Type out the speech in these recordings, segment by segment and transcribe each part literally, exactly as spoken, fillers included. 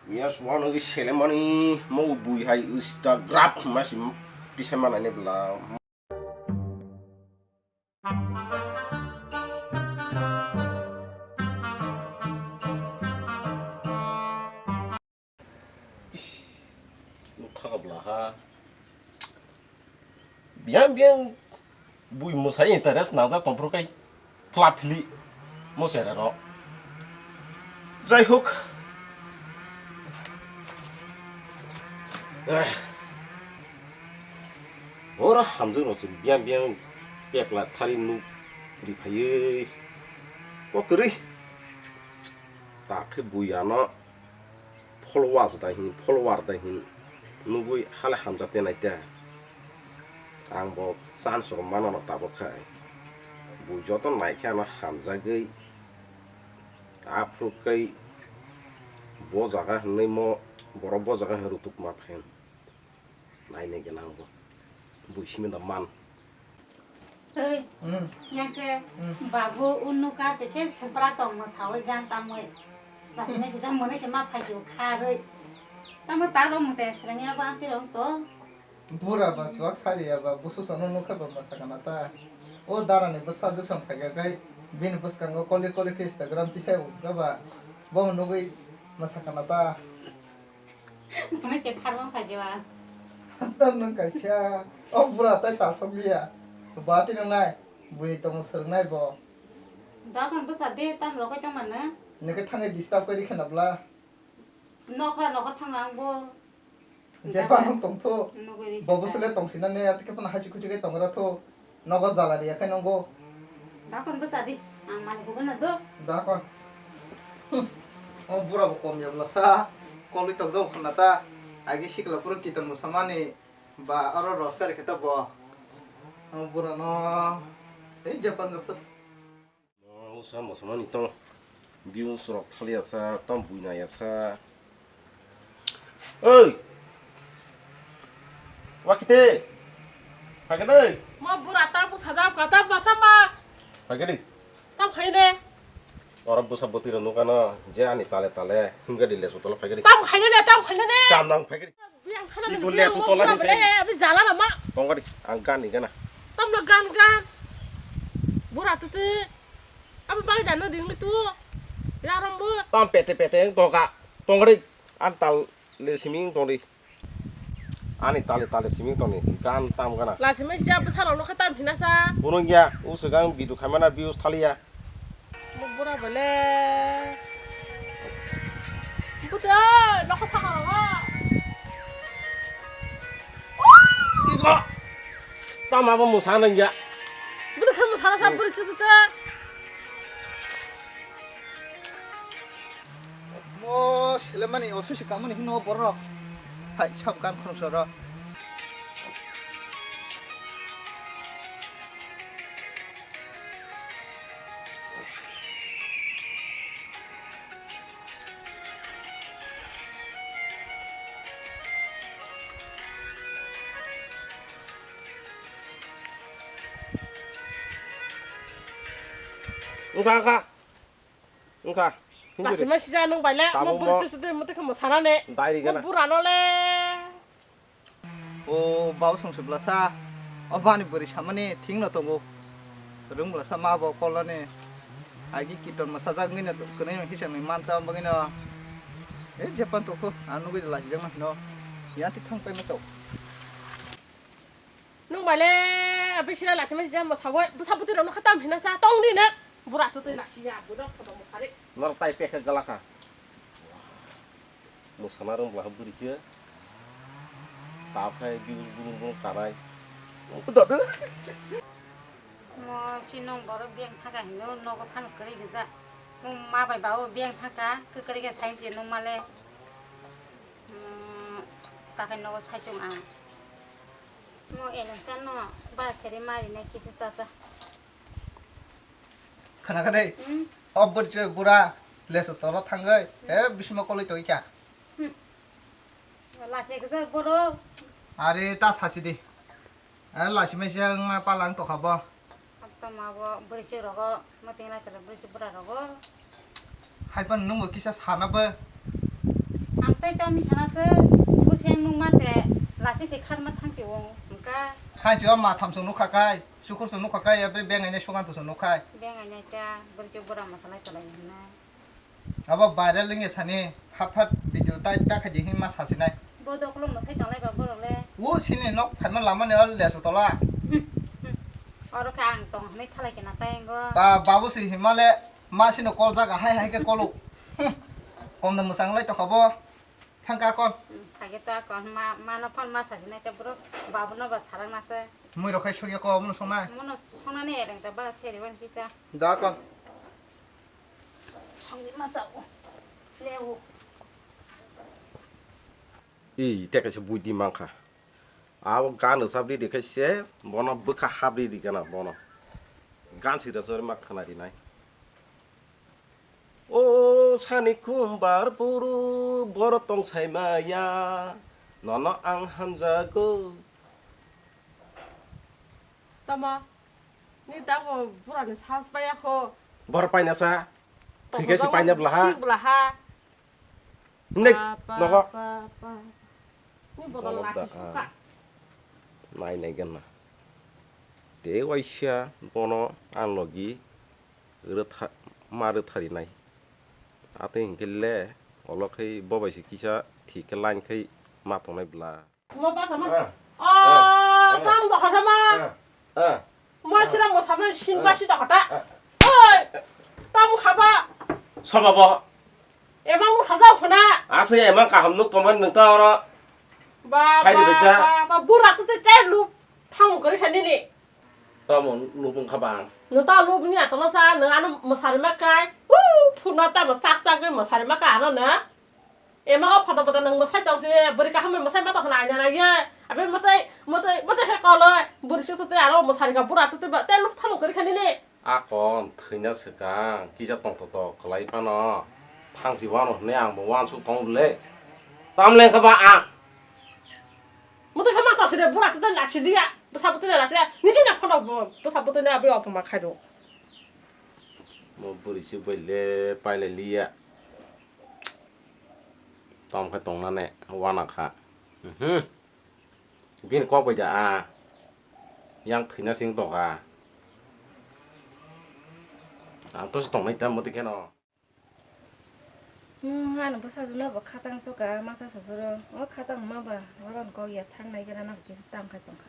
Yes, wano ki selemani mo bui hai Instagram masi tisai manai ne bla. Is, nukha ka bla ha. Biyang biyang bui mwsai interest nangjak tongphuru kai phla phili mo chera rok. Jai hok. Eh. Ora hamjak rok se biyang biyang pekla thari nuk ri phaiwi. Kok kwrwi. Ta khe bui ano. Followers da hin, follower da hin nugui hale hamjak te nai te. Ang bo chance rok mano no tabok khai. Bo joto nai khe ano hamjagwi aphuru kai bo jaga hinwi mo borok bo jaga hin rutuk ma phain. Naini gwnang bo. Bui simi da man. Oi, hmm, yang se, hmm, babu unu ka se khe sempra tong mo sawi gan tamoi. Ba me se jang mone se ma phai ju kharoi. Tamo ta ro mo se sreng ya ba ti rong to. Bura ba suak sari ya ba busu sono nukha ba masa kana ta. O dara ni bwsa juk sam phai ga kai bini bwskango koli koli khe Instagram tisai ga ba. Bo nugui masa kana ta. Mane se tharma phajiwa. Tang nung kaisa. O bura tai ta sok liya. Ba ti nung nai. Bui tong sung nai bo. Dakon bwsa de tam rokoi tong mano. Neke thangai disturb kori khena bla. Nokra nokra thang ang bo. Jepa nung tong tho. Nuguri. Bo bwsle tong sina ne atik phana hasi khuchi kai tong ra tho. Nogo jala riya khe nongo. Dakon bwsa di, ang mani kubu na do. Dakon. Hmm. O bura bo kom ya bla sa. Kolwi tong jong khna ta. Agi sikla puro kiton mo samani. Ba aro roskar khe ta bo. O bura no. Ei Japan gap to. O sa mo samani tong. Views rok thali asa, tam buina ya sa. Oi! Wakite! Phagadi! Mo bura ta bwsa jab ka ta ba ta ma. Phagadi! Tam khaine. Ora bwsa bwtwi rok nukha no je ani tale tale hingadi lesu tolo phagadi. Tam khaine ne, tam khaine ne. Tam nang phagadi. Biyang khana. Ibu lesu tolo hinse. Abi jala na ma. Tongkadi ang gani gana. Tam no gan gan. Bura tete. Abo bai da no ding tu. Yaram bo. Tam pete pete tongka. Tongkadi. An tal le siming tongdi. Ani tale tale siming tongdi. Gan tam gana. Lachimai sia bwsarok nokha tam hinasa. Burung ya, uswk ang video khaimana views thaliya. Bura bole. Buta nokha saka rok. Iko. Tam abo musa nang ya. Buta khamu sara sa buri sutu ta. Mo selemani office kamani hino borok. Hai sab gan khoroksa rok. Wngkha, wngkha. Wngkha. Hinjari. Kasima sija nung baile, tamo mo buru mo. Tusu de mo tekhe mo sana ne. Dairi gana. Mo bura no le. O bau song se blasa. O bani buri samani thing no tongo. Rung blasa ma bo kolani. Agi kiton ma sajak ngini kene hisang ni manta bagino. E jepan tokho anu gwi lasi jang no. Yanti thang pai ma sok. Nung male, abisina lachima sija mo sawi, bwsa bwtwi rok no khatam hina sa, tong di na. Bura tu twi lachima, bwdok photo mo sari. Nor tai pekha galakha. Mo sana rung bwla bwri se. Ta khai biu bung bung karai. Mo si nung borok beng thaka hino, nogo phano kwrwi gija. Mo ma bai bawo beng thaka, kwkwrwi khe sai je nung male. Hmm, ta khai nogo sai chung ang. Mo elengkha no ba seri mari nai kisa chacha. Khana kha dei. Hmm? O bwrwi bura lesu tolo thangwi. Hmm. E bismo koloi tongwi kha. Hmm. Lachi kisa boro. Are ta sasi di. Are lachi mai se ang ma palang tokha bo. Tama bo bwrwi rogo, meeting lai tala bwrwi bura rogo. Hai pan nung bo kisa sana bo. Ang tei tami sana se, buseng nung ma se, lachi si kharma thang si wng, hwnkha. Hai si o ma tham sung nukha kai, sukur sung nukha kai, ya bre bengai nai sugan to sung nukhai. Bengai nai ta, bwrwi chuk bwrang ma salai tolai hwnai. Abo viral wngya sani, hap hap video tai ta khai di hin ma sa sinai. Bo doklo mo sai tonglai ba borok le. O sini nok phaima lama ni o lesu tola. Hmm, hmm. Oro khe ang tong hwnwi thalai khe na tai ngo. Ba, babu si hima le, ma sino kol jaga hai hai khe kolo. Hmm. Kom da mwsang lai tokha bo. Thang ka kon. Hmm, thage to kon ma, ma no phone ma sa sinai te bro. Babu no ba sarang na se. Mui rok khai sugya ko, mono songnai. Mono songnani ereng ta ba seri wan kisa. Da kon. Songni masa o. Leo. I, te kaisa buidi mankha. Abo gan rwchap ridi khe se, bono bwkha hap ridi gana bono. Gan sida chori ma khna rinai. O sani khumbar buru, boro tong sai maya, nono ang hamjago. Tama, ni dago burani sas baya kho. Bor paina sa. Thwikhe si paina blaha. Si blaha. Nek, pa, pa, nogo. Pa, pa. Ni bono lasi suka. Nai nai gana. Te waisa bono ang logi rwtha-, ma rwthari nai. Atwi hinkhe le olo khai bo bai se kisa thik khe line khai ma tongnai bla. Mo ba tama. Ah. Oh, ah, tam do kha tama. Ah. Ah. Mo sira mo tama sin ba si do kha ta. Ah. Oi. Tam kha ba. Soba bo. Emang mo kha ja khuna. Ase emang kaham nuk tongmani nung ta oro. Ba, khai di ba, baisa. Ba, ba, bura tu te kai lu. Thang kori khani ni. Tamo lubung kha bang. Nung ta lubung ya tolo sa, nung ano masari ma kai. Uh, phuna tamo sak sak gwi masari ma kai ano na. Ema o photo photo nung masai tong si, bwrwi kaham masai ma tong khna aina na ye. Abe matai, matai, matai he koloi. Bwrwi suk suk te aro masari ka bura tu te ba, te luk thamo kori khani ni. Akon thwina swkang, kisa tong tok tok kwlai phano. Thang si wano hwnwi ang bo wansuk tong le. Tam le kha ba ang. Mutai kha ma ta sire bura ta na siriya. Bwsa bwtwi na siriya. Ni chini phano bwsa bwtwi na bwi opoma khai do. Mo bwrwi si bai le pai le liya. Tom khe tong na ne wana kha. Mhm. Bini kok bai da a. Yang thwina sing tong kha. Ang to si tong nai ta mutai khe no. Hmm, ano bwsajwkno bo khatang chukha, masa sosoro. O khatang ma ba, oro ni kok ya thang nai gra na kisa tam khai tongkha.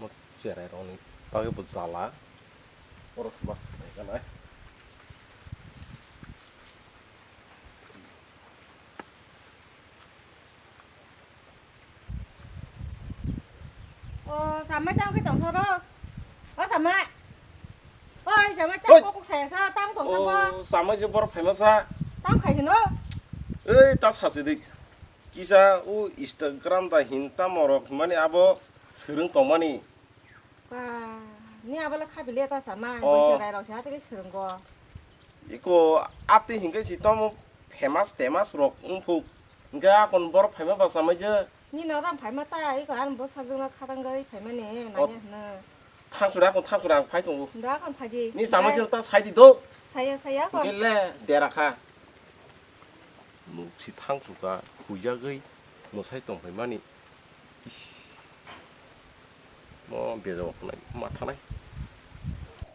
Mo cherai rok ni bagwi bo jala. Oro thuma nai gra nai. O samai tamo khe tong soro. O samai. Oi samai tamo kok saya sa tamo tong sabo. O samai je borok phaima sa. Tamo khai hino. Ei ta sachi dik. Kisa o Instagram da hin tamo rok himani abo swrwng tongmani. Ba, ni abole khabile ta sama, o. Boisa rai rok se hati ke swrwngo. Iko apti hinke si tomo famous temas rok wngphuk. Hinke akon borok phaima ba samai je. Ni noram phaima ta, iko an bo sajwkno khatang gari phaima ni, o, nanya hwno. Thangsura akon thangsura ang phai tongo. Da akon phagi. Ni samai je ta sai di do. Saya, saya akon. Hinke le dera kha. Nuk si thang chuka huijagwi mwsai tongphaimani. Is. Mo bejao khwnai ma thanai.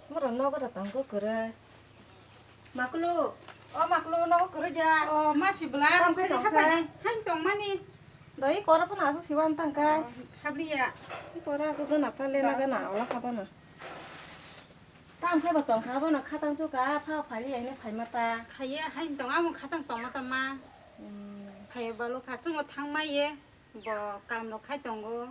Moro nogo da tongkho kwrwi. Maklu, o maklu nogo kwrwi da. O ma si bwla. Tamo khe tongsa. Hapai di, hapai di. Hain tongmani. Doi koro phano aswk siwan tangkai. O, habliya. Koro aswk gana thale na gana ola habana. Tamo khe bo tongkha, abono khatang chukha, pha phari ya hwnwi phaima ta. Khaiya haino tong, amo khatang tongma ta ma. Hmm. Khaiya balo kha, chwngno thangma ye, bo kam rok khai tongo.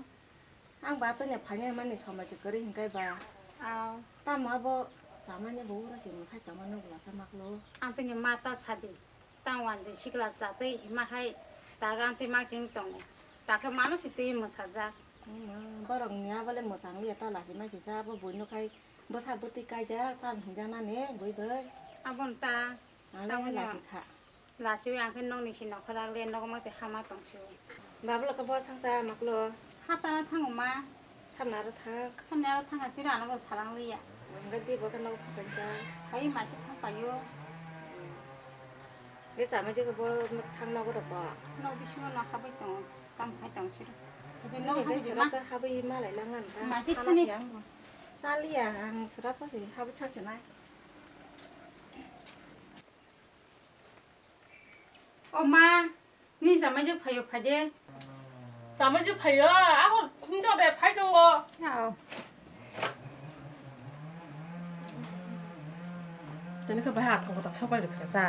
Ang ba atwino phaina mani somoi se kwrwi hinkai ba. Aw. Tamo abo chamani bo ura se mwsai tongma nukla sa maklo. Ang tini ma ta sadi. Tang wandi sikla chatwi hima hai taga amtwi ma ching tongo. Takhe mano si twi mwsajak. Ima, borok ni abole mwsang liya ta lasi mai sisa abo buino khai bwsa bwtwi kaijak tam hinjana ne bui bai. Abon ta. Ale lasi kha. Lasi ang khe nokni si nokha rak le nogo ma se hama tong si. Babu lo khe bor thangsa maklo. Hatana thango ma. Samna aro thang. Samna aro thang asiro ano bo salang liya. Hwnkhe di bo khe nogo phapaincha. Hai ma se thang paio. Tei chamai je bo thang nogo da to. Nok bisingo no habwi tongo, tam khai tong siro. Ebe nok Ebe habwi sira ma. Ka habwi malai langan ta. Ma je Thala khani. Khe ang bo. Chaliya ang sira to se habwi thang se nai. O ma, ni chamai je phayo phai de. Chamai je phayo, ako hinjo de phai tongo. Ao. Tini khe bahai athang kothang sok pai rw kha cha.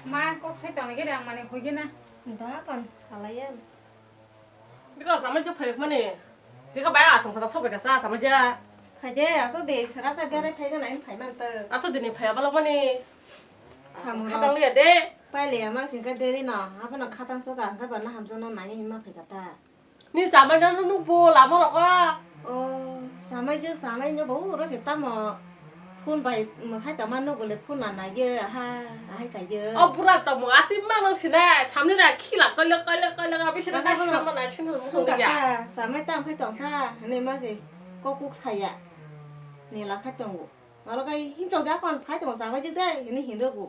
Ma kok sai tong nai khe ang mani hoi gena. Da pan salai ya. Biko chamai je phayo mani. Tini khe bahai athang kothang sok pai kha cha chamai je. Phai de, aso de, sara sa berai phai gana in phai man to. Aso dini phai abalo mani. Samung Khatang liya de. Pai le ama sing khe deri no, apa no khatang sok ang khe ba na hamjak no nai hin ma phai kha ta. Ni chamai no nuk bo lama rogo. O, chamai je, chamai no bo ro se tamo. Phone bai mwsai tongma nuk bo le phone na nai ye, ha, ahai kai ye. O bura tamo ati ma nang sina, samni na khila koilo, koilo, koilo, abi sina Bana na sina bono ma na sina sung sung ya. Kha, chamai tam khai tong sa, ne ma se, kok kuk saya. Ne la khai tongo. Oro kai him chok da kon phai tong chamai je dai, ne hin rogo.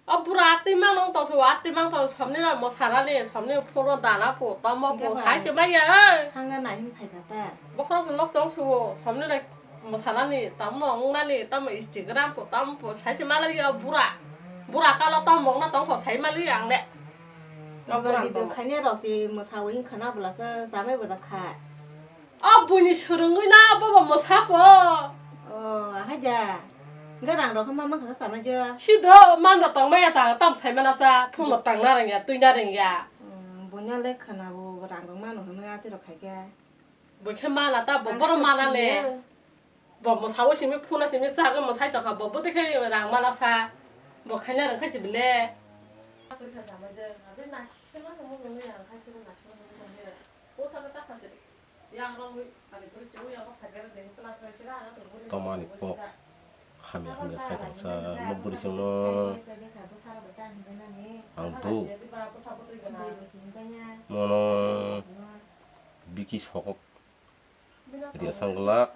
O bura atwi mang nang tongso, atwi mang tong somni rok mwsarani, somni phone dana po, tamo po, Hingke sai ba? Se maya, eh. Hangna nai hin phai kha ta. Bokhorok se nok tong subo, somni rok mwsanani, tamo wngnani, tamo Instagram po, tamo po, sai se mala ya bura. Bura kalo tamo wngna tong kho, sai mali ang de. O Bura bura video tong. Khainai rok se mwsawi hin khana bwlasa chamai bwla kha. O buini swrwngwi na bobo mwsa po. O, ahai da. Hingke rang rok ma mankha sama je. Sido manda tong maya ta tam sai mana sa, phung no tang na rang ya, twi na rang ya. Hmm, bunya le khana bo rang rok mano hwnwi ati rok khai khe. Bo khe mana ta, bo Ang boro khe mana le. Siya. Bo mwsa o simi phuna simi sa ga mwsai tong kha, bo bo de khe rang mana sa. Bo khaina rang khai si bile. Tamo ani kok hamya hamya sai tongsa mo bwrwi chwngno ang do mono biki sokok ria sangla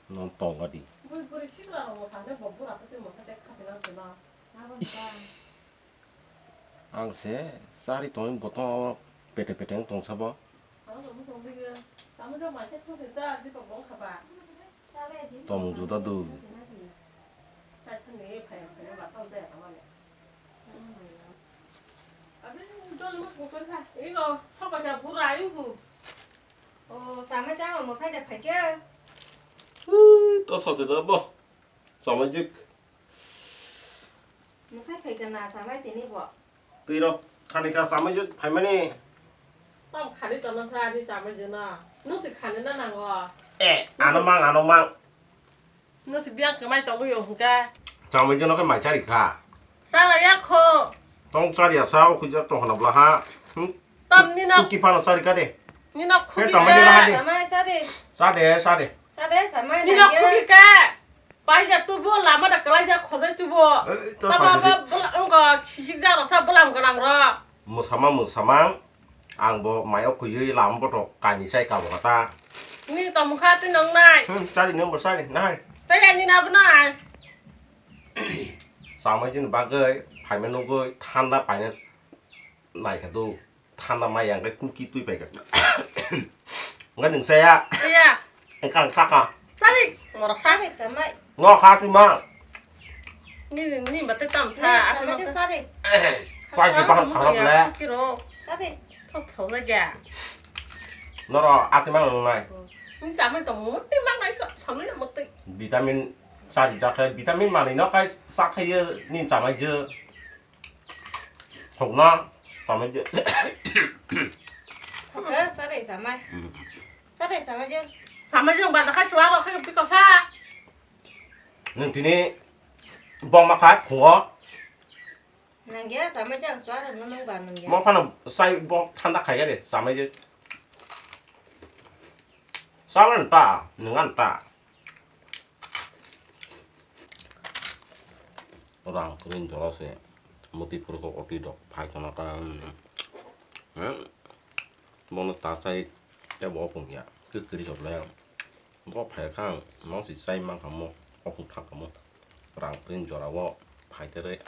no tongga di. Ish. Ang se chari tongwi botong o pete pete wng tong sabo. Tong juda du. O, samai tamo mwsai de phaikhe. Ui, to sajada bo. Samai jik. Mwsai phaikha na samai tini bo. Twi rok khani kha samai je phaimani. Tam khani tono sa ani samai je na. Nung si khani na nango. Eh, ano mang, ano mang. Nung si biang kamai tongwi yo hungka. Samai je no khe mai chari kha. Sala ya kho. Tong chari ya sa o khuja tong hana bla ha. Hmm? Tam ni na. Tuki phano chari kha de. Ni na. He khudi samai je na ha de. Samai chari. Sa de, sa de. Sa de samai na. Ni na khudi ka. Paija tubo, lama da kalaija khojai tubo. Ei, to tama sajadi. Ba bwla-, wngkha sisik jak rok sa bwlam gwnang rok. Mwsama mwsamang, ang bo mai o khuiwi lama boto kainwi chai kabo kha ta. Ni tongmung kha twi nong nai. Hmm, chari nang bo chari nai. Chaya ni na bo nai. Samai jin bagwi phaima nugwi thanda paina nai kha do. Thanda mai yang khe kuki twi pai kha. Wngkha nwng saya. Saya. Wngkha ang saka. Tari. Ngorok sari samai. Ngo kha twi ma. Ni, ni mate tam sa. Ni samai je sari. Pasi baham kharap le. Kiro. Sari. Thos thos le ga. Noro ati mang nung nai. Ni samai tong muti mang nai ko samai na muti. Vitamin sari jakhe vitamin mani no khai sakhe ni samai je. Hokna, tamo je. Oke, sare samai. Hmm. Sare samai je. Samai je banda khai chuaro khai piko sa. Nung tini bong ma khai khungo. Nang ya samai je ang chuaro nung nung ba nung ya. Mo phano sai bong thanda khai ga de samai je. Sawan ta, nungan ta. Rang kwrwini jora se mwtwi phuru kok oti dok phai khwna ka, hmm, bono ta chai tei bo opung ya kwrwi rok le bo phai kha ang mangsi chai mankha mo opung thang kha mo. Rang print jora o phai tere.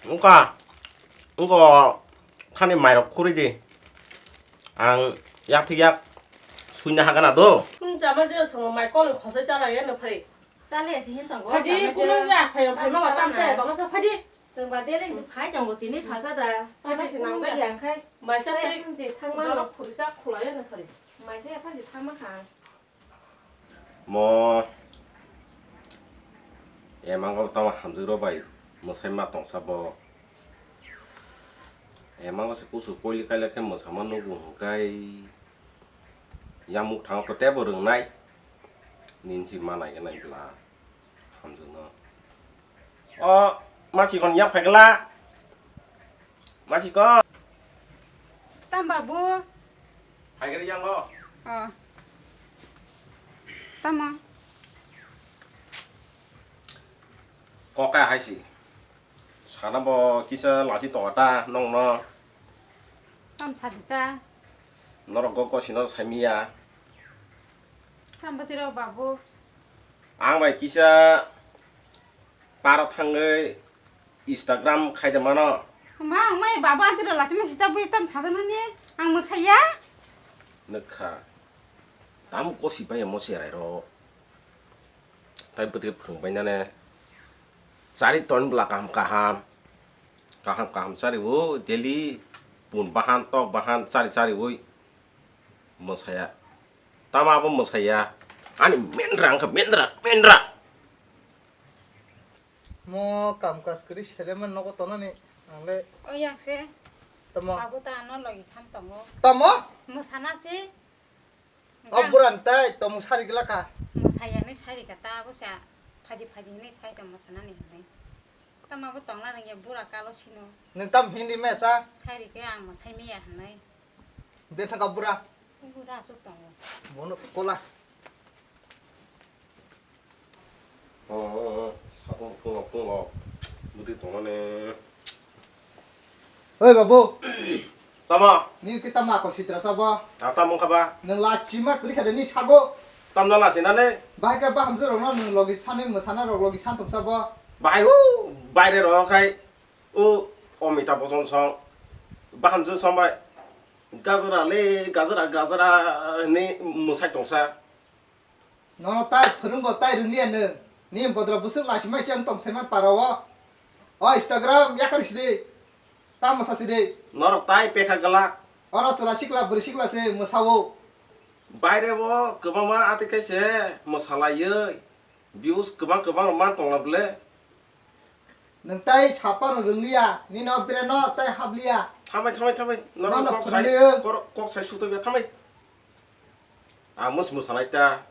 Wngkha, wngkha khani mairok khuri di. Ang yak thik yak suina hagana do. Wng chama je songo mai kolong khosai chala ya no phari. Chale se hin tongo. Phadi kuno ya phai phai ma tam chai ba ma sa phadi. Chwng ba deleng se phai tongo tini salsa da. Chale se nang jak yang khai. Mai sa tei. Jorok khuri sa khula ya no phari. Mai sa ya phadi thangma kha. Mo emango tamo hamjwk rok bai mwsai ma tongsa bo. Emango se kusu koili kaila khe mwsama nugo hwnkhe yang muk thango to tebo rwngnai. Nini si ma nai nai bwla hamjwk no. O ma chikon yak phaikla. Ma chikon. Tam babu. Phaikri yango. Oh. Tamo. Koka hai si. Sana bo kisa lasi tongo ta nong no. Tam sadi ta. Norok go gosi no saimiya. Tam bati rok babu. Ang bai kisa paro thangwi Instagram khai de mano. Ma, ang mai babu anti rok lati ma sijak bui tam sadan ni. Ang mwsaiya. Nukha. Tam gosi bai mo serai rok. Tai bwtwi phwrwng bainane chari ton bwla kaham kaham, kaham kaham chariwi daily pun bahan tok bahan chari chariwi mwsaya. Tamo abo mwsaya? Ani mendra wngkha, mendra, mendra. Mo kam kaj kwrwi seleman nogo tonani ang le. O yang se. Tamo? Abo ta ano logi sam tongo. Tamo? Mwsana se. O buran tai tomung sari glakha. Mwsayani sari ka ta bo sa phadi phadi hinwi sai tong mwsanani hinwi. Tamo bo tongna rwngya bura kalo sino. Nwng tam hindi mesa? Sari khe ang mwsai maya hinwi. Bethaka bura. Bura asuk tongo. Bono kola. Oh, oh, oh, sakung phungo phungo bwtwi tongmani. Oi babu. Tamo? Nini khe tamo akol sitra sabo? Ah, tamo wngkha ba? Nwng lachima kwrwi kha de ni sago. Tamno lachina le? Bahai khe bahamjwk rokno nwng logi sanwi mwsana rok logi san tong sabo? Bahai o baire rok khai o Amitabh Bachchan song bahamjwk song bai gajra le gajra gajra hinwi mwsai tongsa. Nono tai phwrwngbo tai rwngliya nwng. Ni bodra bwswk laisima chang tong saiman para o. O Instagram yakar sidi. Tamo sa sidi. Norok tai pekha glak. Oro chwla sikla bwrwi sikla se mwsao. Baire bo kwbangma ati khe se mwsalaiwi views kwbang kwbang rok man tongla bwle. Nwng tai sapa rwngliya, nini o bere no tai habliya. Thamai, thamai, thamai. Norok Nono kok sai, phwrwngwi. Kor-, kok sai sutokya, thamai. Ang mwsmwsanai ta.